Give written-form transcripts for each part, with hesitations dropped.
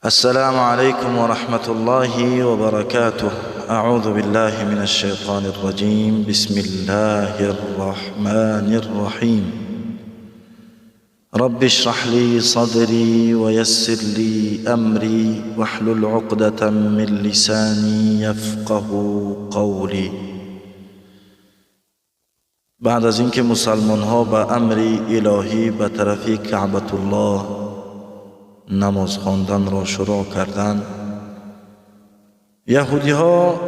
السلام عليكم ورحمة الله وبركاته. أعوذ بالله من الشيطان الرجيم. بسم الله الرحمن الرحيم. رب اشرح لي صدري ويسر لي أمري واحلل عقدة من لساني يفقه قولي. بعد از اینکه مسلمان ها به امر الهی به طرف کعبة الله نماز خواندن را شروع کردند، یهودی ها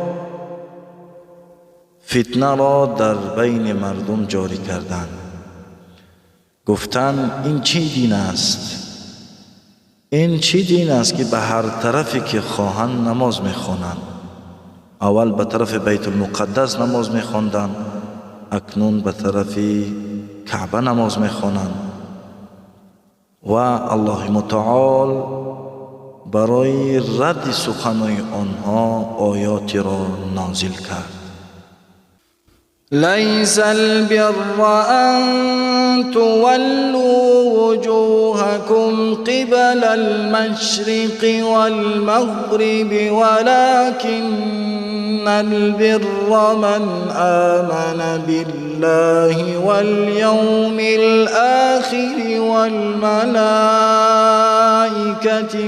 فتنه را در بین مردم جاری کردند. گفتند این چی دین است؟ این چی دین است که به هر طرفی که خواهند نماز میخوانند؟ اول به طرف بیت المقدس نماز میخواندند، اکنون به طرف کعبه نماز میخوانند. و الله متعال برای رد سخنهای آنها آیاتی را نازل کرد. ليس البر أن تولوا وجوهكم قبل المشرق والمغرب ولكن البر من آمن بالله واليوم الآخر والملائكة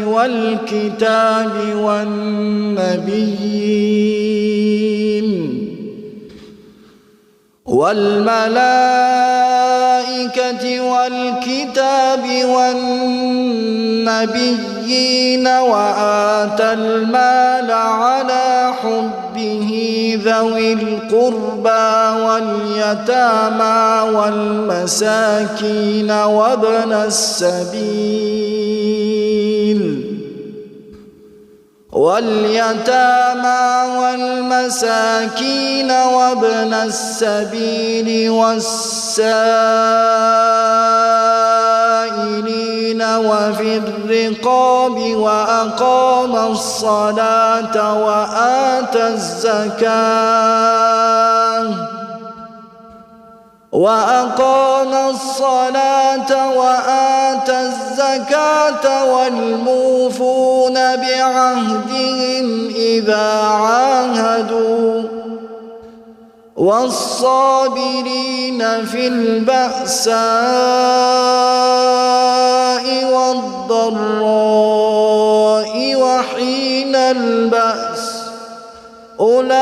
والكتاب والنبيين والملائكة والكتاب والنبيين وآتى المال على حبه ذوي القربى واليتامى والمساكين وابن السبيل واليتامى والمساكين وابن السبيل والسائلين وفي الرقاب وأقام الصلاة وآتى الزكاة وأقام الصلاة وآتى الزكاة والموفون بعهدهم إذا عاهدوا والصابرين في البأساء والضراء وحين البأس أولئك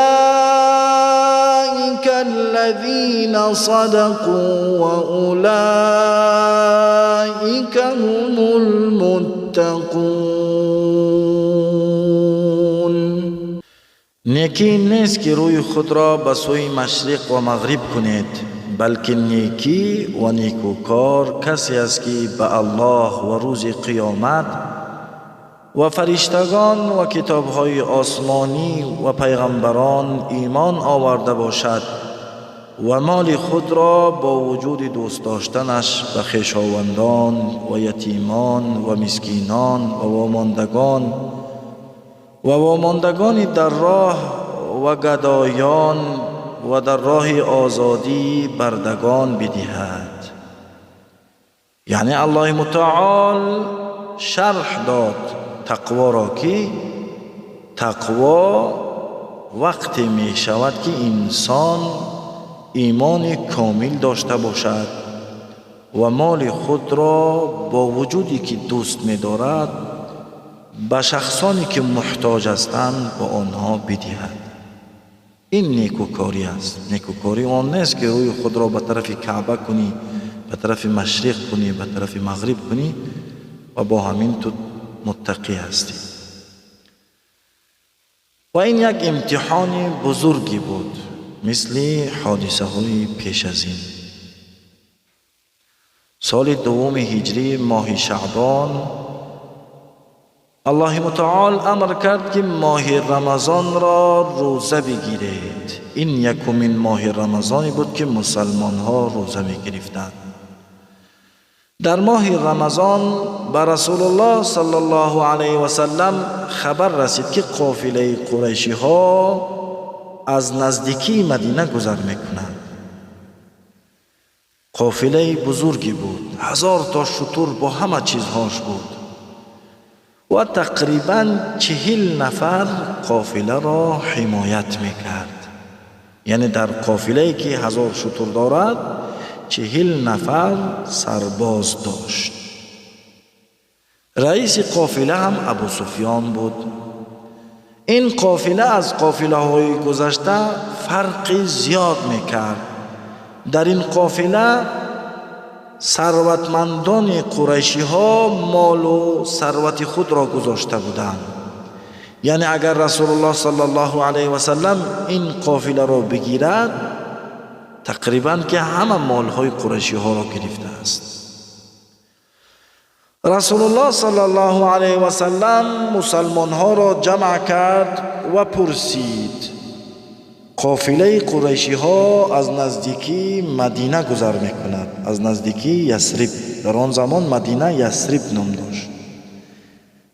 الذين صدقوا وأولئك هم المتقون. نیکی نیست که روی خود را به سوی مشرق و مغرب کنید، بلکه نیکی و نیکوکار کسی است که به الله و روز قیامت و فرشتگان و کتابهای آسمانی و پیغمبران ایمان آورده باشد و مال خود را با وجود دوست داشتنش به خویشاوندان و یتیمان و مسکینان و واماندگان در راه و گدایان و در راه آزادی بردگان بدهد. یعنی الله متعال شرح داد تقوا را که تقوا وقتی می شود که انسان ایمان کامل داشته باشد و مال خود را با وجودی که دوست می دارد به شخصانی که محتاج هستند به آنها بدهد. این نیکوکاری است. نیکوکاری آن نیست که روی خود را به طرف کعبه کنی، به طرف مشرق کنی، به طرف مغرب کنی و با همین تو متقی هستی. و این یک امتحان بزرگی بود، مثل حادثه های پیش از این. سال دوم هجری، ماه شعبان، الله متعال امر کرد که ماه رمضان را روزه بگیرید. این یکمین ماه رمضانی بود که مسلمان ها روزه میگرفتند. در ماه رمضان به رسول الله صلی الله علیه و سلم خبر رسید که قافله قریشی ها از نزدیکی مدینه گذر میکنند. قافله بزرگی بود، 1000 تا شتر با همه چیزهاش بود. Ва тақрибан 40 нафар қофиларо ҳимоят мекард. Яъне дар қофилае ки 1000 шутур дорад, 40 нафар сарбоз дошт. Раиси қофила ҳам Абу Суфён буд. Ин қофила аз қофилаҳои гузашта фарқи зиёд мекард. Дар ин қофила сарватмандони қурайшиҳо молу сарвати худро гузошта буданд. Яъне агар Расулуллоҳ саллаллоҳу алайҳи васаллам ин қофиларо бигирад, тақрибан ки ҳама молҳои қурайшиҳоро гирифтааст. Расулуллоҳ саллаллоҳу алайҳи васаллам мусалмонҳоро ҷамъ кард ва пурсид: қофилаи қурайшиҳо аз наздикии Мадина гузар мекунад, аз наздикии Ясриб. Дар он замон Мадина Ясриб ном дошт.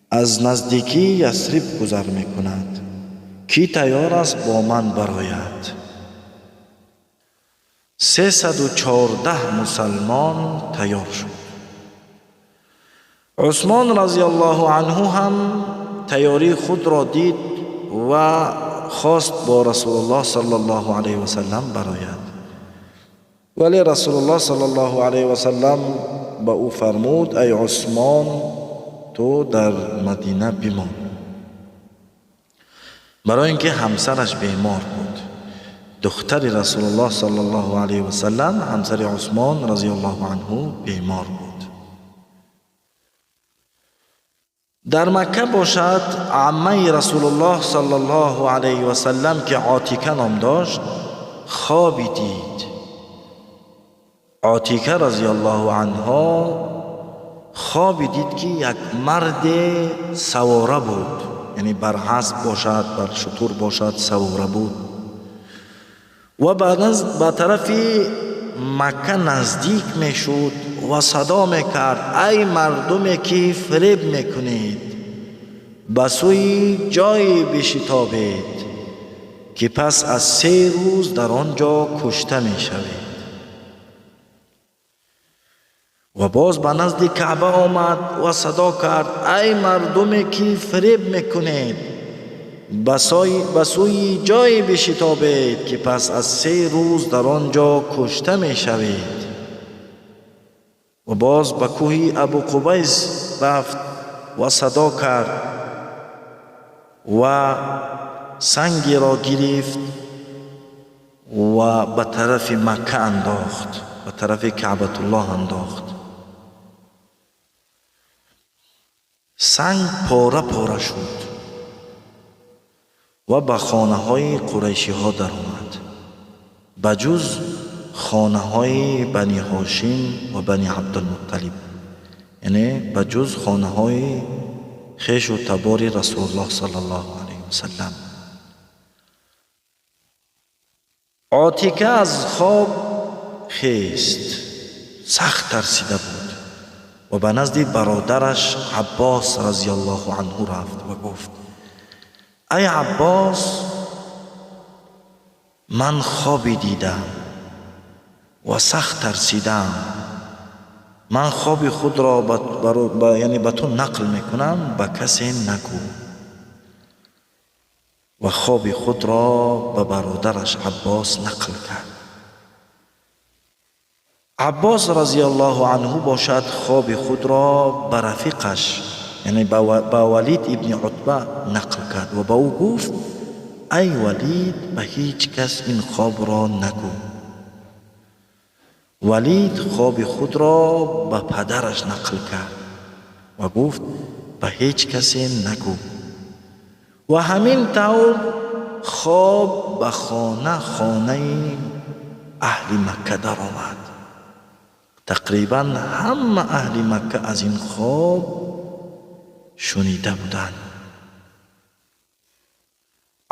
Аз наздикии Ясриб гузар мекунад. Кӣ тайёр аст бо ман барояд? 314 мусалмон тайёр шуд. Усмон разияллоҳу анҳу ҳам тайёрии худро дид ва хост бо Расулуллоҳ саллаллоҳу алайҳи васаллам барояд. Вале Расулуллоҳ саллаллоҳу алайҳи васаллам ба ӯ фармуд: ай Усмон, ту дар Мадина бимон. Барои ин ки ҳамсараш бемор буд. Духтари Расулуллоҳ саллаллоҳу алайҳи васаллам, ҳамсари Усмон разияллоҳу анҳу бемор буд. Дар Макка бошад, аммаи Расулуллоҳ саллаллоҳу алайҳи васаллам, ки Отика ном дошт, хоби дид. Отика разияллоҳу анҳо хоби дид, ки як марде савора буд, яъне бар асп бошад, бар шутур бошад, савора буд ва ба тарафи Макка наздик мешуд ва садо мекард: ай мардуме ки фиреб мекунед, ба сӯи ҷое бишитобед, ки пас аз 3 рӯз дар он ҷо кушта мешавед. Ва боз ба назди Каъба омад ва садо кард: ай мардуме ки фиреб мекунед, ба сӯи ҷое бишитобед, ки пас аз 3 рӯз дар он ҷо кушта мешавед. Ва боз ба кӯҳи Абу Қубайс рафт ва садо кард ва сангеро гирифт ва ба тарафи Макка андохт, ба тарафи Каъбатуллоҳ андохт. Санг пора пора шуд ва ба хонаҳои қурайшиҳо даромад, ба ҷуз хонаҳои Бани Ҳошим ва Бани Абдулмутталиб, яъне ба ҷуз хонаҳои хешу табори Расулуллоҳ саллаллоҳу алайҳи васаллам. Отика аз хоб хест, сахт тарсида буд ва ба назди бародараш Аббос разияллоҳу анҳу рафт ва гуфт: ай Аббос, ман хоби дидам ва сахт тарсидам. Ман хоби худро яъне ба ту нақл мекунам, ба касе нагӯ. Ва хоби худро ба бародараш Аббос нақл кард. Аббос разияллоҳу анҳу бошад, хоби худро ба рафиқаш, яъне ба Валид ибни Утба нақл кард ва ба ӯ гуфт: ай Валид, ба ҳеҷ кас ин хобро нагӯ. Валид хоби худро ба падараш нақл кард ва гуфт: ба ҳеҷ касе нагӯ. Ва ҳамин тавр хоб ба хона хонаи аҳли Макка даромад. Тақрибан ҳама аҳли Макка аз ин хоб шунида буданд.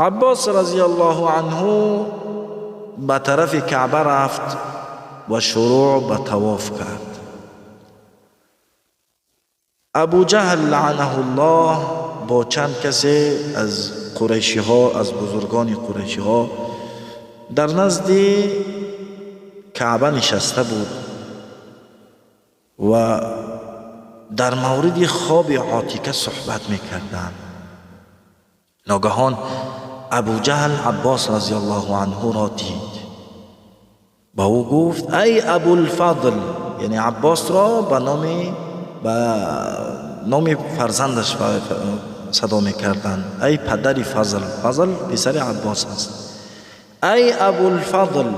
Аббос разияллоҳу анҳу ба тарафи Каъба рафт ва шурӯъ ба тавоф кард. Абу Ҷаҳл лаънаҳуллоҳ бо чанд касе аз қурайшиҳо, аз бузургони қурайшиҳо дар назди Каъба нишаста буд ва дар мавриди хоби Отика суҳбат мекарданд. Ногаҳон Абу Ҷаҳл Аббос разияллоҳу анҳуро дид. Ба ӯ гуфт: ай Абулфазл, яъне Аббосро ба номи фарзандаш садо мекарданд. Ай падари Фазл, Фазл писари Аббос аст. Ай Абулфазл,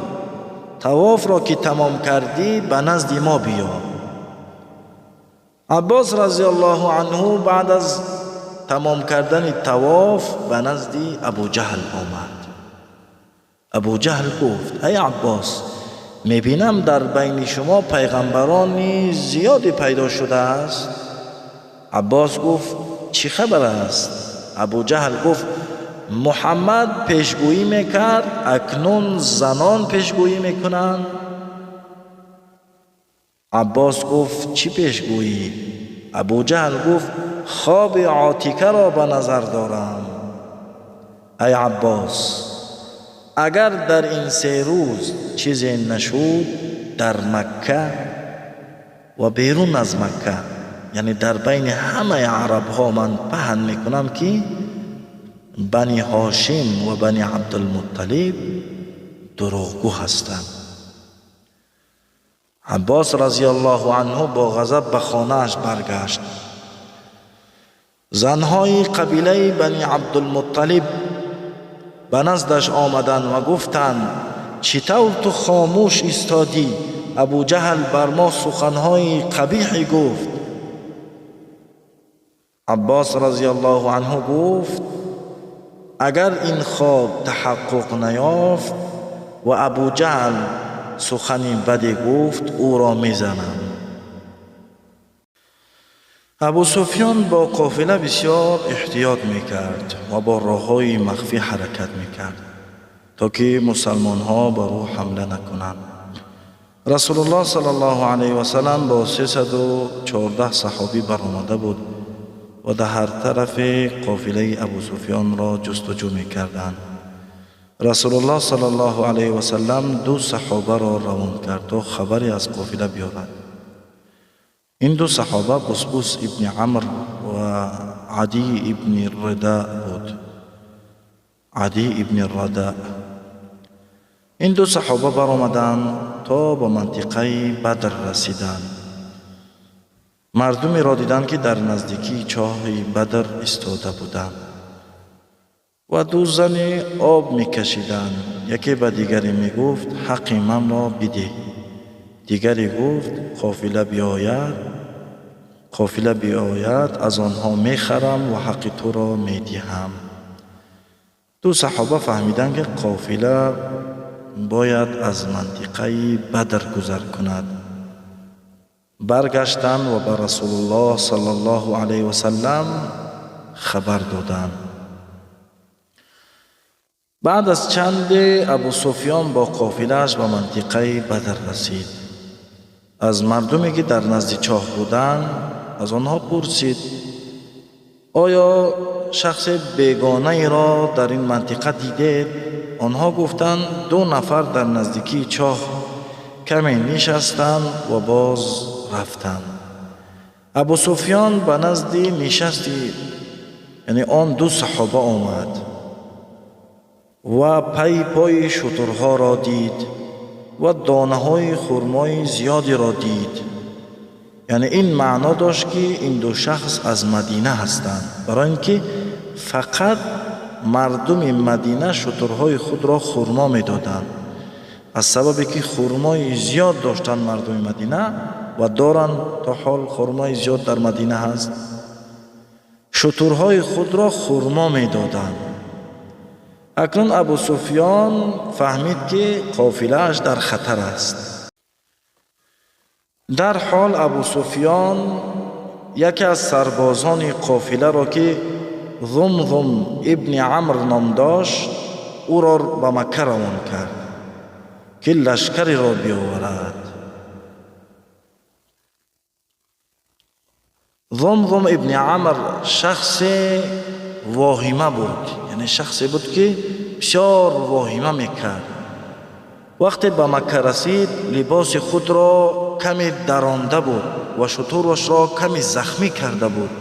тавофро ки тамом кардӣ ба назди мо биё. Аббос разияллоҳу анҳу баъд аз тамом кардани тавоф ба назди Абу Ҷаҳл омад. Абу Ҷаҳл гуфт: ай Аббос, мебинам дар байни шумо пайғамбарони зиёде пайдо шудааст. Аббос гуфт: чӣ хабар аст? Абу Ҷаҳл гуфт: Муҳаммад пешгӯӣ мекард, акнун занон пешгӯӣ мекунанд. Аббос гуфт: чӣ пешгӯӣ? Абу Ҷаҳл гуфт: хоби Отикаро ба назар дорам. Ай Аббос, агар дар ин се рӯз чизе нашуд, дар Макка ва берун аз Макка, яъне дар байни ҳамаи арабҳо ман паҳн мекунам, ки Бани Ҳошим ва Бани Абдулмутталиб дурӯғгӯ ҳастанд. Аббос разияллоҳу анҳу бо ғазаб ба хонааш баргашт. Занҳои қабилаи Бани Абдулмутталиб ба наздаш омаданд ва гуфтанд: чӣ тавр ту хомӯш истодӣ? Абу Ҷаҳл бар мо суханҳои қабиҳе гуфт. Аббос разияллоҳу анҳу гуфт: агар ин хоб таҳаққуқ наёфт ва Абу Ҷаҳл сухани баде гуфт, ӯро мезанам. Абу Суфён бо қофила бисёр эҳтиёт мекард ва бо роҳҳои махфӣ ҳаракат мекард, то ки мусалмонҳо бар ӯ ҳамла накунанд. Расулуллоҳ саллаллоҳу алайҳи васаллам бо 314 саҳобӣ баромада буд ва дар ҳар тарафе қофилаи Абу Суфёнро ҷустуҷӯ мекарданд. Расулуллоҳ саллаллоҳу алайҳи васаллам ду саҳобаро равон кард, то хабаре аз қофила биёрад. Ин ду саҳоба Бусбус ибни Амр ва Адӣ ибни Рида буд. Адӣ ибни Рада. Ин ду саҳоба баромаданд то ба мантиқаи Бадр расиданд. Мардумеро диданд, ки дар наздикии чоҳи Бадр истода буданд ва ду зани об мекашиданд. Яке ба дигаре мегуфт: ҳаққи манро бидеҳ. Дигаре гуфт: қофила биёяд, аз онҳо мехарам ва ҳаққи туро медиҳам. Ду саҳоба фаҳмиданд, ки қофила бояд аз мантиқаи Бадр гузар кунад. Баргаштанд ва ба Расулуллоҳ саллаллоҳу алайҳи васаллам хабар доданд. Баъд аз чанде Абу Суфён бо қофилааш ба мантиқаи Бадр расид. Аз мардуме, ки дар назди чоҳ буданд, аз онҳо пурсид: оё шахси бегонаеро дар ин мантиқа дидед? Онҳо гуфтанд: ду нафар дар наздикии чоҳ каме нишастанд ва боз рафтанд. Абу Суфён ба назди нишасти, яъне он ду саҳоба омад ва пайпои шутурҳоро дид ва донаҳои хурмои зиёдеро дид. Яъне ин маъно дошт, ки ин ду шахс аз Мадина ҳастанд, барои ин ки фақат мардуми Мадина шутурҳои худро хурмо медоданд. Аз сабабе ки хурмои зиёд доштанд мардуми Мадина ва доранд, то ҳол хурмои зиёд дар Мадина ҳаст, шутурҳои худро хурмо медоданд. Акнун Абу Суфён фаҳмид, ки қофилааш дар хатар аст. Дар ҳол Абу Суфён яке аз сарбозони қофиларо, ки Зумзум ибни Амр ном дошт, ӯро ба Макка равон кард, ки лашкареро биёварад. Зумзум ибни Амр шахсе воҳима буд, яъне шахсе буд, ки бисёр воҳима мекард. Вақте ба Макка расид, либоси худро каме даронда буд ва шутурашро каме захмӣ карда буд,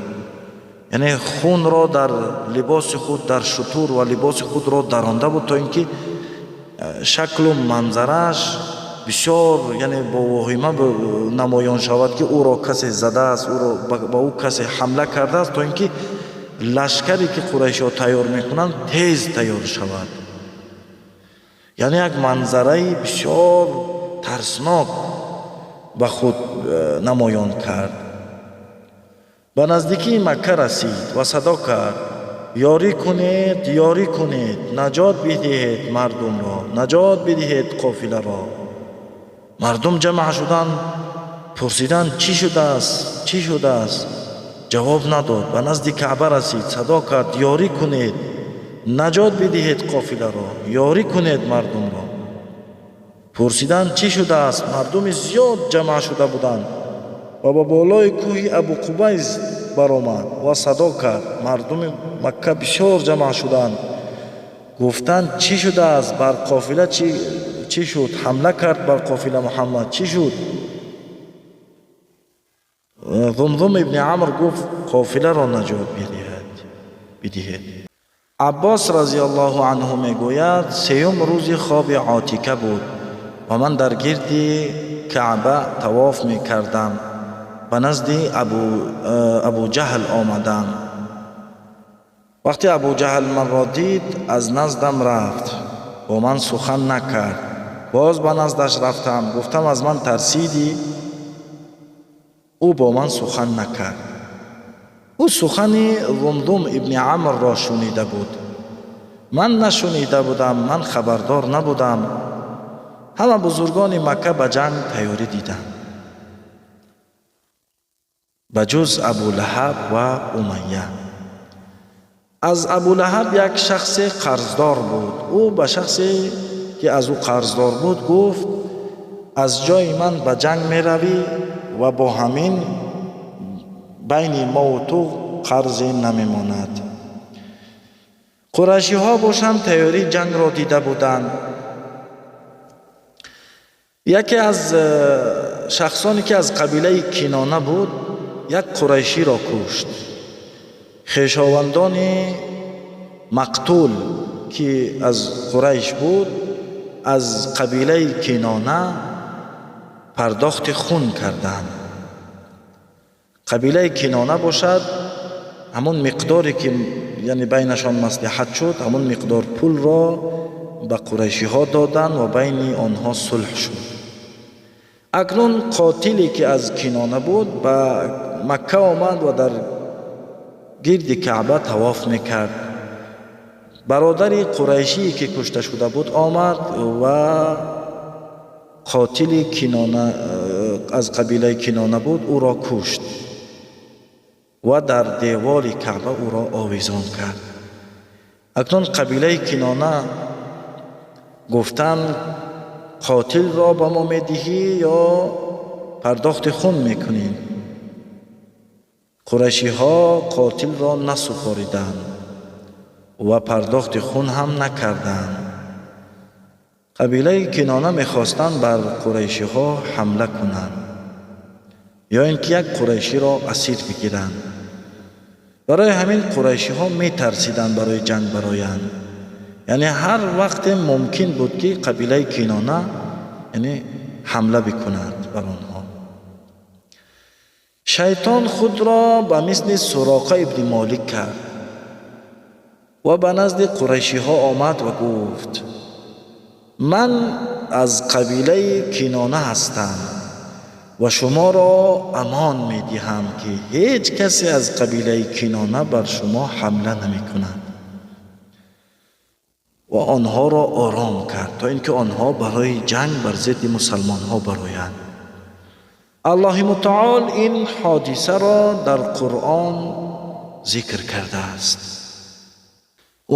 яъне хунро дар либоси худ, дар шутур ва либоси худро даронда буд, то ин ки шаклу манзарааш бисёр, яъне бо воҳима намоён шавад, ки ӯро касе задааст, ӯро ба ӯ касе ҳамла кардааст, то ин ки лашкаре ки қурайшиҳо тайёр мекунанд, тез тайёр шавад. Яъне як манзараи бисёр тарснок ба худ намоён кард. Ба наздикии Макка расид ва садо кард: «Ёрӣ кунед, ёрӣ кунед, наҷот бидиҳед мардумро, наҷот бидиҳед қофиларо!» Мардум ҷамъ шуданд, пурсиданд: «Чӣ шудааст, чӣ шудааст?» Ҷавоб надод. Ба назди Каъба расид, садо кард: «Ёрӣ кунед, наҷот бидиҳед қофиларо, ёрӣ кунед мардумро!» Пурсиданд: «Чӣ шудааст?» Мардуми зиёд ҷамъ шуда буданд ва ба болои кӯҳи Абу Қубайз баромад ва садо кард. Мардуми Макка бисёр ҷамъ шуданд, гуфтанд: «Чӣ шудааст? Бар қофила чӣ шуд? Ҳамла кард бар қофила Муҳаммад, чӣ шуд?» Зумзум ибни Амр гуфт: «Қофиларо наҷот бидиҳед!» Аббос разиаллоҳу анҳу мегӯяд: сеюм рӯзи хоби Отика буд ва ман дар гирди Каъба тавоф мекардам. Ба назди Абуҷаҳл омадам. Вақте Абуҷаҳл манро дид, аз наздам рафт, бо ман сухан накард. Боз ба наздаш рафтам, гуфтам: «Аз ман тарсидӣ?» Ӯ бо ман сухан накард. Ӯ сухани Зумзум ибни Амрро шунида буд, ман нашунида будам, ман хабардор набудам. Ҳама бузургони Макка ба ҷанг тайёрӣ диданд, ба ҷуз Абулаҳаб ва Умайя. Аз Абулаҳаб як шахсе қарздор буд. Ӯ ба шахсе ки аз ӯ қарздор буд гуфт: «Аз ҷои ман ба ҷанг меравӣ ва бо ҳамин байни мову ту қарзе намемонад». Қурайшиҳо бошанд, тайёрии ҷангро дида буданд. Яке аз шахсоне ки аз қабилаи Кинона буд, як қурайширо кушт. Хешовандони мақтул, ки аз Қурайш буд, аз қабилаи Кинона пардохти хун карданд. Қабилаи Кинона бошад, ҳамон миқдоре ки, яъне, байнашон маслиҳат шуд, ҳамон миқдор пулро ба қурайшиҳо доданд ва байни онҳо сулҳ шуд. Акнун қотиле ки аз Кинона буд, ба Макка омад ва дар гирди Каъба тавоф мекард. Бародари қурайшие ки кушта шуда буд омад ва қотили Кинона аз қабилаи Кинона буд, ӯро кушт ва дар девори Каъба ӯро овезон кард. Акнун қабилаи Кинона гуфтанд: «Қотилро ба мо медиҳӣ ё пардохти хун мекунӣ?» Қурайшиҳо қотилро насупориданд ва пардохти хун ҳам накарданд. Қабилаи Кинона мехостанд бар қурайшиҳо ҳамла кунанд ё ин ки як қурайширо асир бигиранд. Барои ҳамин қурайшиҳо метарсиданд барои ҷанг бароянд. Яъне ҳар вақте мумкин буд, ки қабилаи Кинона, яъне, ҳамла бикунад бар онҳо. Шайтон худро ба мисли Суроқа ибни Молик кард ва ба назди қурайшиҳо омад ва гуфт: «Ман аз қабилаи Кинона ҳастам ва шуморо амон медиҳам, ки ҳеҷ касе аз қабилаи Кинона бар шумо ҳамла намекунад», ва онҳоро ором кард, то ин ки онҳо барои ҷанг бар зидди мусалмонҳо бароянд. Аллоҳи мутаол ин ҳодисаро дар Қуръон зикр кардааст.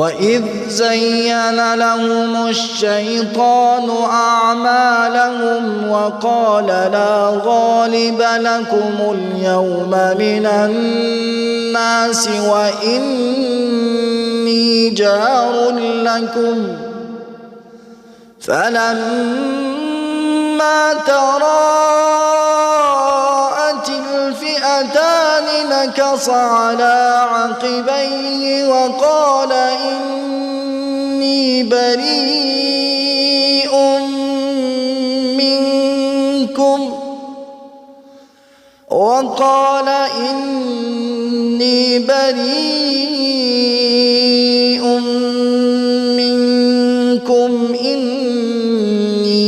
وإذ زين لهم الشيطان أعمالهم وقال لا غالب لكم اليوم من الناس وإني جار لكم فلما تراءت نكص على عقبيه وقال إني بريء منكم وقال إني بريء منكم إني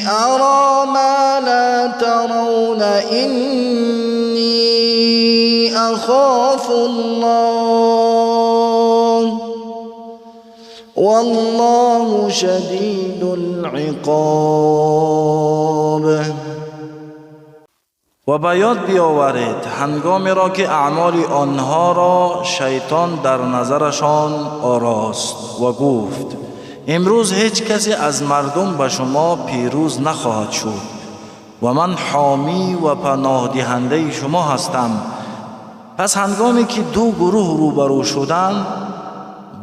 أرى ما لا ترون إني أخاف الله والله شديد العقاب. و به یاد بیاورید هنگامی را که اعمال آنها را شیطان در نظرشان آراست و گفت امروز هیچ کسی از مردم به شما پیروز نخواهد شد و من حامی و پناه دهنده شما هستم. پس هنگامی که دو گروه روبرو شدند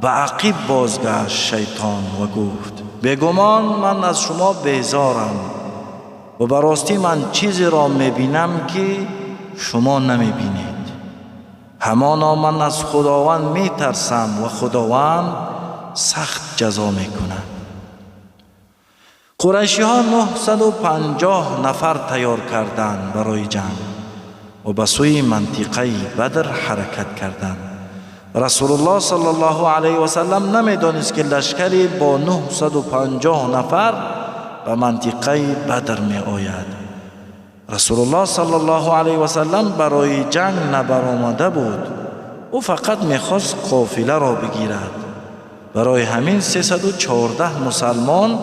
به عقب بازگشت شیطان و گفت بگمان من از شما بیزارم و به راستی من چیزی را میبینم که شما نمیبینید. همانا من از خداوند میترسم و خداوند سخت جزا میکند. قریشی ها 950 نفر تیار کردند برای جنگ و به سوی منطقه بدر حرکت کردند. رسول الله صلی الله علیه و سلم نمیدانست که لشکری با 950 نفر به منطقه بدر می آید. رسول الله صلی الله علیه و سلم برای جنگ نبرآمده بود. او فقط میخواست قافله را بگیرد. برای همین 314 مسلمان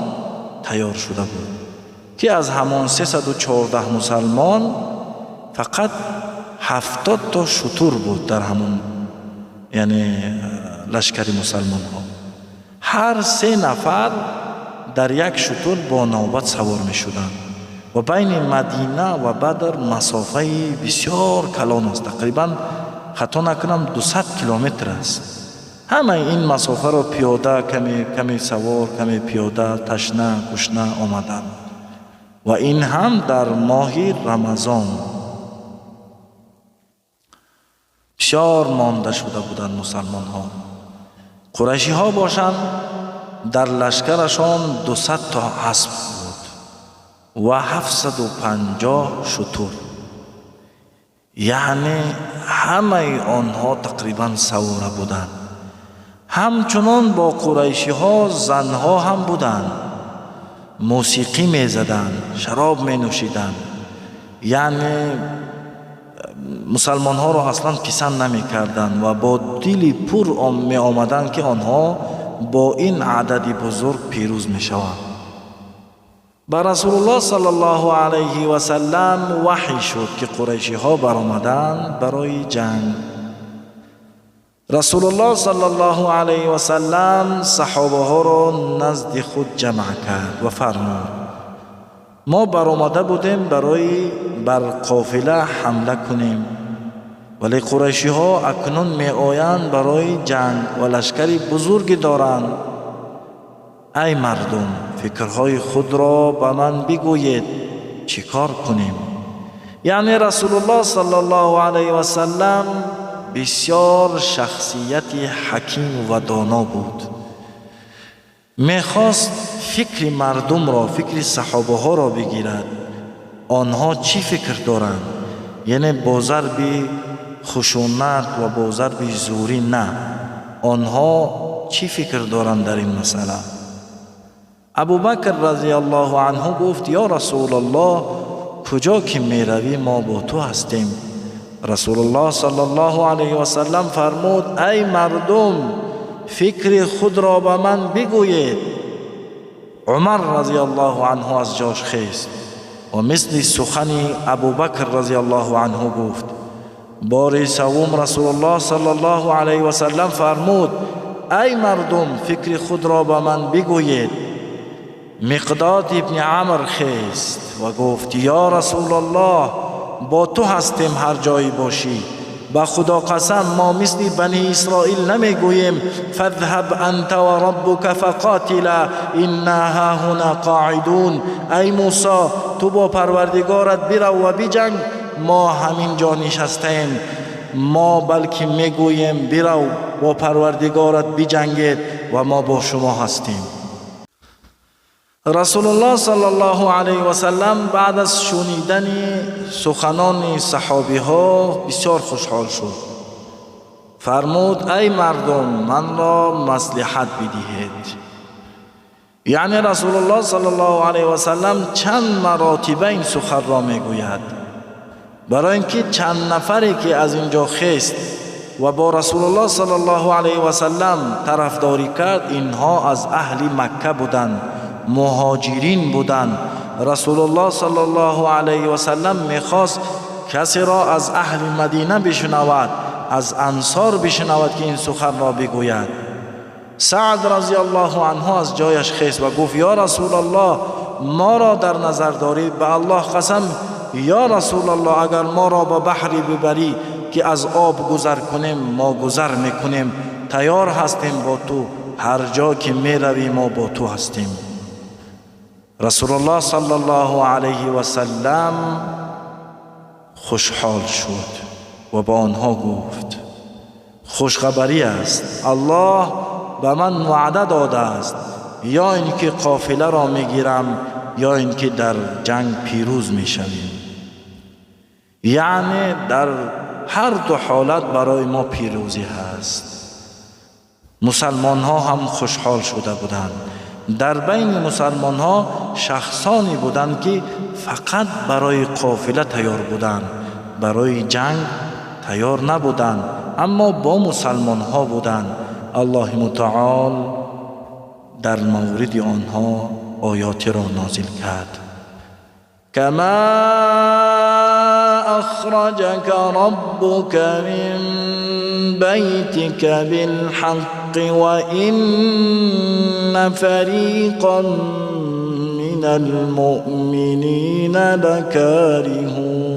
تیار شده بود که از همان 314 مسلمان فقط 70 تا شتر بود در همون، یعنی لشکر مسلمان ها. هر 3 نفر در یک شتر با نوبت سوار می شدند و بین مدینه و بدر مسافه بسیار کلان است، تقریبا خطا نکنم 200 کیلومتر است. همه این مسافه را پیاده، کمی کمی سوار، کمی پیاده، تشنه گشنه آمدند و این هم در ماه رمضان. بسیار مانده شده بودند مسلمان ها. قریشی ها باشند در لشکرشان 200 تا اسب بود و 750 شتر، یعنی همه آنها تقریبا سواره بودند. همچنان با قریشی ها زنها هم بودند، موسیقی می زدند، شراب می نوشیدند، یعنی مسلمان ها را اصلا پسند نمی کردند و با دل پر می آمدند که آنها با این عدد بزرگ پیروز می شوند. به رسول الله صلی الله علیه و سلم وحی شد که قریشی ها برآمدند برای جنگ. رسول الله صلی الله علیه و سلم صحابه ها را نزد خود جمع کرد و فرمود ما برآمده بودیم برای بر قافله حمله کنیم، ولی قریشی ها اکنون می آیند برای جنگ و لشکری بزرگی دارند. ای مردم، فکرهای خود را به من بگویید چی کار کنیم؟ یعنی رسول الله صلی الله علیه و سلم بسیار شخصیت حکیم و دانا بود. میخواست فکر مردم را، فکر صحابه ها را بگیرد. آنها چی فکر دارند؟ یعنی با ضرب خشونت و با ضرب زوری نه، آنها چی فکر دارند در این مسئله؟ ابوبکر رضی الله عنه گفت یا رسول الله، کجا که میروی ما با تو هستیم. رسول الله صلی الله علیه و سلم فرمود ای مردم، فکر خود را به من بگویید. عمر رضی الله عنه از جاش خیست و مثل سخن ابوبکر رضی الله عنه گفت. بار سوم رسول الله صلی الله علیه و سلم فرمود ای مردم، فکر خود را به من بگویید. مقداد ابن عمر خیست و گفت یا رسول الله، با تو هستیم هر جایی باشی. با خدا قسم ما مثل بنی اسرائیل نمیگوییم فاذهب انت و ربک فقاتلا انا هاهنا قاعدون. ای موسی، تو با پروردگارت برو و بجنگ، ما همینجا نشستیم. ما بلکه میگوییم برو با پروردگارت بجنگید و ما با شما هستیم. رسول الله صلی الله علیه و سلم بعد از شنیدن سخنان صحابی ها بسیار خوشحال شد. فرمود ای مردم، من را مصلحت بدهید. یعنی رسول الله صلی الله علیه و سلم چند مراتبه این سخن را میگوید، برای اینکه چند نفری که از اینجا خیست و با رسول الله صلی الله علیه و سلم طرفداری کرد، اینها از اهل مکه بودند، مهاجرین بودند. رسول الله صلی الله علیه و سلم میخواست کسی را از اهل مدینه بشنود، از انصار بشنود که این سخن را بگوید. سعد رضی الله عنه از جایش خیست و گفت یا رسول الله، ما را در نظر داری؟ به الله قسم یا رسول الله، اگر ما را به بحری ببری که از آب گذر کنیم، ما گذر میکنیم، تیار هستیم با تو، هر جا که میروی ما با تو هستیم. رسول الله صلی الله علیه و سلم خوشحال شد و با آنها گفت خوشخبری است، الله به من وعده داده است، یا اینکه قافله را میگیرم یا اینکه در جنگ پیروز میشویم. یعنی در هر دو حالت برای ما پیروزی هست. مسلمان ها هم خوشحال شده بودند. در بین مسلمان ها شخصانی بودند که فقط برای قافله تیار بودند، برای جنگ تیار نبودند، اما با مسلمان ها بودند. الله متعال در مورد آنها آیات را نازل کرد. کما اخرجک ربک من بیتک بالحق وان فریقا من المؤمنین لکارهون.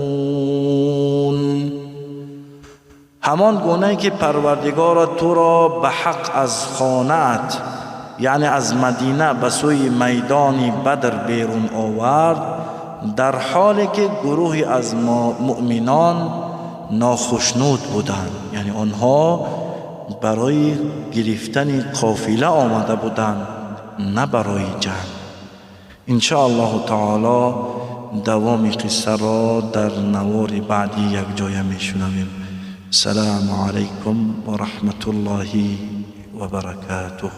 همان گونه که پروردگار تو را به حق از خانه‌ات، یعنی از مدینه به سوی میدان بدر بیرون آورد، در حالی که گروهی از مؤمنان ناخشنود بودند، یعنی آنها برای گرفتن قافله آمده بودند، نه برای جنگ. ان شاء الله تعالی دوام قصه را در نوار بعدی یک جای میشنویم. السلام علیکم و رحمت الله و برکاته.